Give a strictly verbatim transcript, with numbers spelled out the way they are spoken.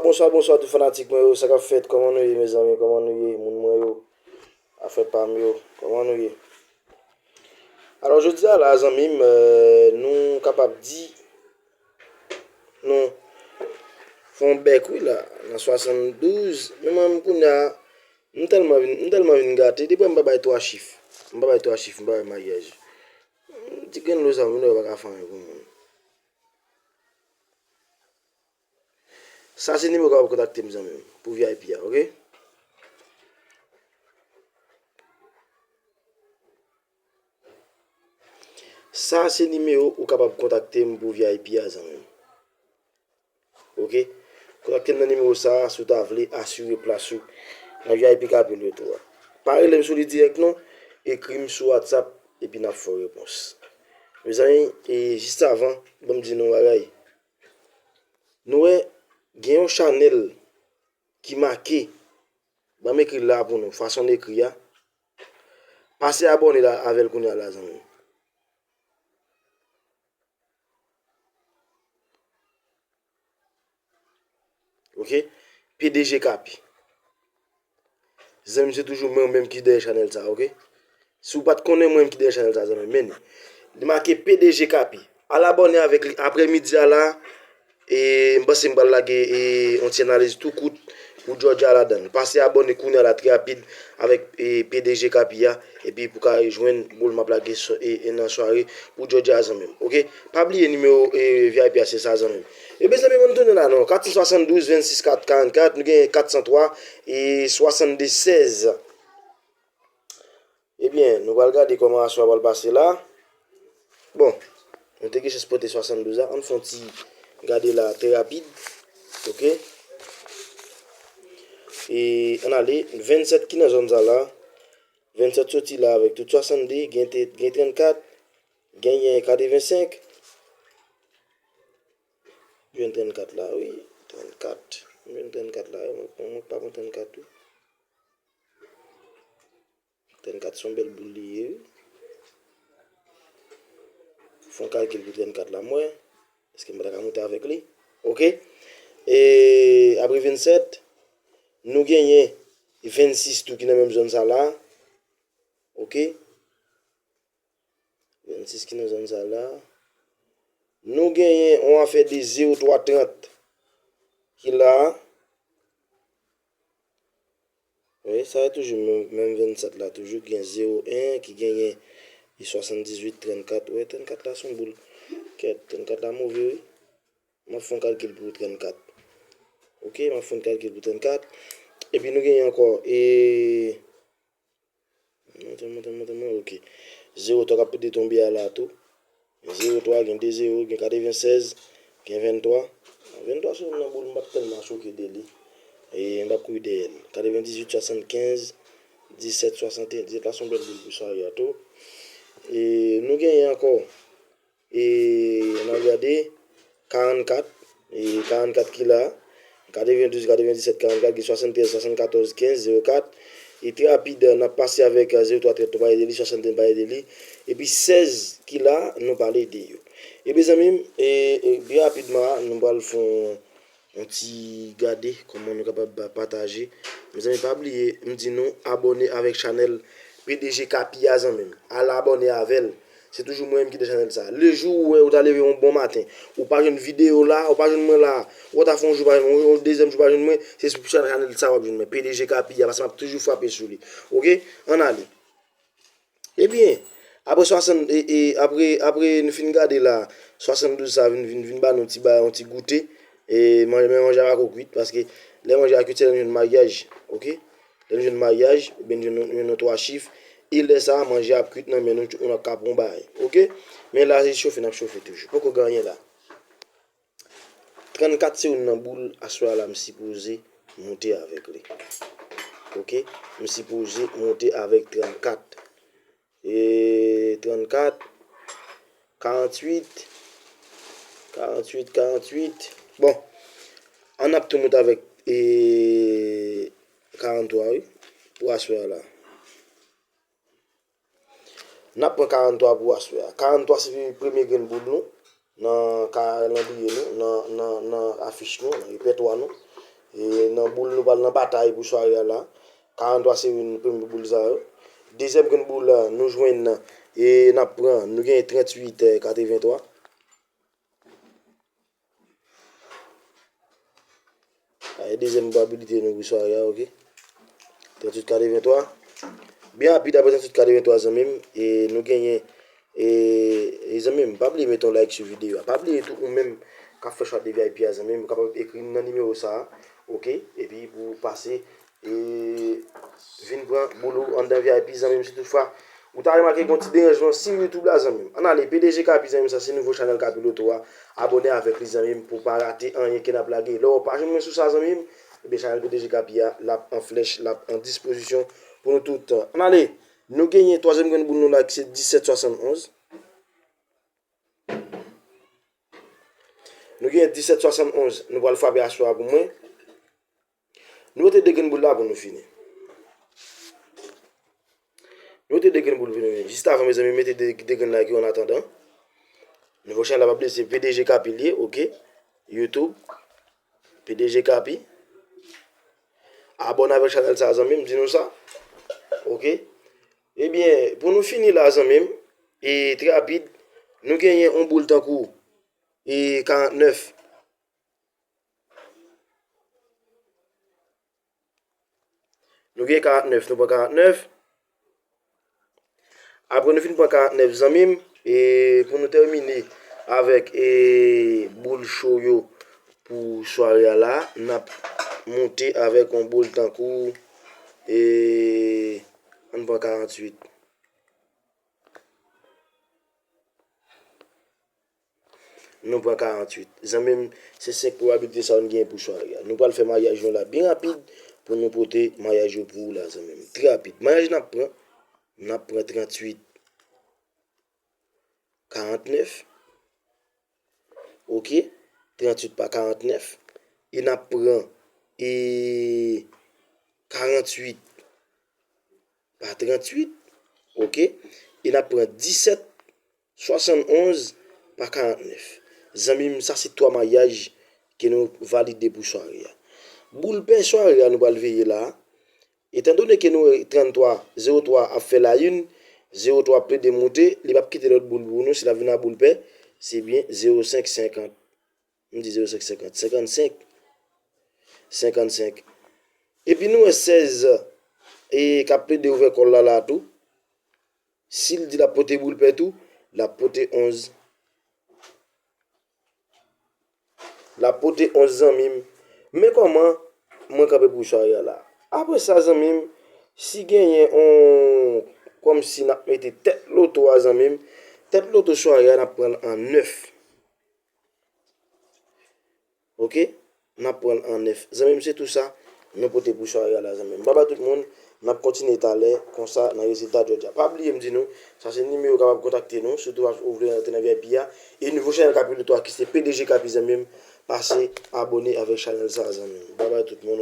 Bonswa, bonswa tout fanatik mwen yo, sa k ap fèt, kòman nou ye mezanmi, kòman nou ye moun mwen yo, afè pa m yo, kòman nou ye? Alò jodi a la zanmi m, euh, nou kapab di nou fè yon bèk wi la, nan swasanndouz, men mwen menm kounye a, m tèlman vin, m tèlman vin gate, depi m pa bay twa chif, m pa bay twa chif, m pa bay maryaj. Ti grenn lo sa, moun yo pa ka fè anyen pou moun. Sa se nimewo w kapab kontakte m zanmi m pou V I P a, oke? Sa se nimewo ou kapab kontakte m pou V I P a zanmi m. Oke? Kontakte m nan nimewo sa a si w ta vle asire plas ou nan V I P Kapil Retwo a. Pa rele m sou li dirèk non, ekri m sou WhatsApp epi n ap fè w repons. Mezanmi, e jis avan, ban m di nou yon bagay. Nou wè, gen yon chanèl ki make, ban m ekri l la pou nou, fason l ekri a. Pase abòne la avè l kounye a la zanmi m. Oke? P D G Kapi. Zanmi m, se toujou mwen menm ki dèyè chanèl sa, oke? Si w pa t konnen mwen menm ki dèyè chanèl sa, zanmi m, men li make P D G Kapi. Al abòne avèk li aprè midi a la. E m panse m pral lage e yon ti analiz tou kout pou jòj a ladan l. Pase abòne kounye a la trè rapid avèk e P D G Kapi a. Epi pou ka jwenn boul m ap lage swa- e, e nan sware pou jòj a zanmi m. Oke? Pa bliye nimewo e V I P a se sa zanmi m. Ebyen zanmi m, ann tounen la non. Kat san swasanndouz vennsis kat karannkat, nou gen kat san twa e swasannde sèz. Ebyen, nou pral gade kòman aswè a pral pase la. Bon, nou te gen chans pote swasanndouz la. Ann fè yon ti gade la trè rapid. Oke? E ann ale, vennsèt ki nan zòn sa la. Vennsèt soti la avèk tout swasannde, gen te- gen trannkat, genyen katrevensenk. Jwenn trannkat la, wi. Trannkat. Jwenn trannkat la, wi. Mwen, mwen pa pran trannkat, wi. Trannkat se yon bèl boul li ye, wi. Fè yon kalkil pou trannkat la, mwen. Èske m pa ta ka monte avèk li? Oke. E apre vennsèt, nou genyen vennsis tou ki nan menm zòn sa la. Oke. Vennsis ki nan zòn sa la. Nou genyen yon afè de zewo twa trant ki la. Wi, sa yo toujou menm, menm vennsèt la. Toujou gen zewo en ki genyen e swasanndizuit trannkat. Wi, trannkat la se yon boul. Kèt, trannkat la move, wi. M ap fè yon kalkil pou trannkat. Oke, m ap fè yon kalkil pou trannkat. Epi nou genyen ankò, e, Monte, monte, monte, monte, oke. Zewo twa k ap detonbe a la tou. Zewo twa, gen de zewo, gen katrevennsèz, gen venntwa. Venntwa sou nan boul, m p ap tèlman choke de li. E m p ap kouri dèyè l. Katrevendizuit swasannkenz, disèt swasanteyen. Disèt la se yon bèl boul pou sware a tou. E nou genyen ankò. E n ap gade karannkat, e karannkat ki la, katrevendouz, katrevendisèt, karannkat, gen swasanntrèz, swasannkatòz, kenz, zewo kat. E trè rapid, n ap pase avèk, e, zewo twa trant, nou pale de li, swasannde, nou pale de li. Epi sèz ki la, nou pale de yo. Ebyen, zanmi m, e, e, byen rapidman, nou pral fè yon yon ti gade kòman nou kapab pataje. Mezanmi, pa bliye, m di nou abòne avèk chanèl P D G Kapi a, zanmi m. Al abòne avè l. Se toujou mwen menm ki te chanèl sa. Le jou ou wè ou ta leve yon bon maten, ou pa jwenn videyo la, ou pa jwenn mwen la, ou ta fè yon jou pa jwenn, yon dezyèm jou pa jwenn mwen, se sou chanèl sa w ap jwenn mwen, P D G Kapi a, paske m ap toujou frape sou li. Oke? Ann ale. Ebyen, apre swasann, e, e, apre, apre nou fin gade la, swasanndouz sa vin, vin, vin ba nou ti ba, yon ti goute. E man- men manje a pako kwit, paske lè manje a kwit, se lè nou jwenn maryaj, oke? Lè nou jwenn maryaj, oubyen nou jwenn, nou jwenn yon twa chif, e lè sa a, manje a ap kwit nan men nou, nou ap ka pran yon bagay, oke? Men la, se chofe, n ap chofe toujou. Poko gen anyen la. Trannkat se youn nan boul aswè a la m sipoze monte avèk li. Oke? M sipoze monte avèk trannkat. E trannkat, karanntuit, karanntuit, karanntuit. Bon, ann ap tou monte avèk, e, karanntwa, wi, pou aswè a la. N ap pran karanntwa pou aswè a. Karanntwa se premye grenn boul nou nan kalandriye nou, nan, nan, nan afich nou, nan repètwa nou. E nan boul nou pral nan batay pou sware a la. Karant twa se youn premye boul sa yo. Dezyèm grenn boul la, nou jwenn nan, e n ap pran, nou genyen tranntuit katreventwa. Ay, dezyèm pwobablite nou pou sware a, oke. Tranntuit katreventwa. Byen rapid, apre tranntuit katreventwa, zanmi m, e nou genyen, e, e zanmi m, pa bliye mete yon like sou videyo a. Pa bliye tou, ou menm k ap fè chwa de V I P a, zanmi m, ou kapab ekri m nan nimewo sa a, oke? Epi pou w pase, e, vin pran boul ou anndan V I P, zanmi m, si toutfwa ou ta remake gen yon ti deranjman sou YouTube la, zanmi m. Ann ale, P D G Kapi, zanmi m, sa se nouvo chanèl Kapi Loto a. Abòne avèk li, zanmi m, pou w pa rate anyen ke n ap lage. Lè w pa jwenn mwen sou sa, zanmi m, ebyen, chanèl P D G Kapi a, l ap an flèch, l ap an dispozisyon pou nou tout. Ann ale, nou genyen twazyèm grenn boul nou la ki se disèt swasannonz. Nou genyen disèt swasannonz, nou pral frape aswè a pou mwen. Nou mete de grenn boul la pou nou fini. Nou mete de grenn boul pou nou fini. Jis avan, mezanmi, mete de, de grenn la ki an atandan. Nouvo chanèl la, pa bliye, se P D G Kapi l ye, oke? YouTube, P D G Kapi. Abòne avèk chanèl sa, zanmi m, di nou sa. Oke? Ebyen, pou nou fini la, zanmi m, e trè rapid, nou genyen yon boul tankou, e karantnèf. Nou gen karantnèf, nou pran karantnèf. Apre nou fin pran karantnèf, zanmi m, e pou nou tèmine avèk, e, boul cho yo pou sware a la, n ap monte avèk yon boul tankou, e, ann pran karanntuit. Nou pran karanntuit. Zanmi m, se senk pwobablite sa yo n genyen pou sware a. Nou pral fè maryaj nou la byen rapid pou nou pote maryaj yo pou ou la, zanmi m. Trè rapid. Maryaj n ap pran, n ap pran tranntuit karantnèf. Oke? Tranntuit pa karantnèf. E n ap pran, e, karanntuit pa tranntuit. Oke? E n ap pran disèt swasannonz pa karantnèf. Zanmi m, sa se twa maryaj ke nou valide pou sware a. Boul pè sware a nou pral veye la. Etandone ke nou wè tranntwa, zewo twa ap fè layini, zewo twa ap plede monte, li p ap kite lòt boul pou nou, si l ap vin a boul pè, se byen zewo senk senkant. M di zewo senk senkant, senkannsenk. Senkannsenk. Epi nou wè sèz, e, k ap plede ouvè kò l la, la tou. Si l di l ap pote boul pè tou, l ap pote onz. L ap pote onz, zanmi m. Men kòman mwen kanpe pou sware a la. Apre sa, zanmi m, si genyen on, kòmsi n ap mete tèt loto a, zanmi m, tèt loto sware a, n ap pran l an nèf. Oke? N ap pran l an nèf. Zanmi m, se tou sa nou pote pou sware a la, zanmi m. Babay tout moun, n ap kontinye talè konsa nan rezilta jodi a. Pa bliye m di nou, sa se nimewo w kapab kontakte nou, sitou w vle rantre nan V I P a. E nouvo chanèl Kapi Loto a ki se P D G Kapi, zanmi m, pase abòne avèk chanèl sa, zanmi m. Babay tout moun.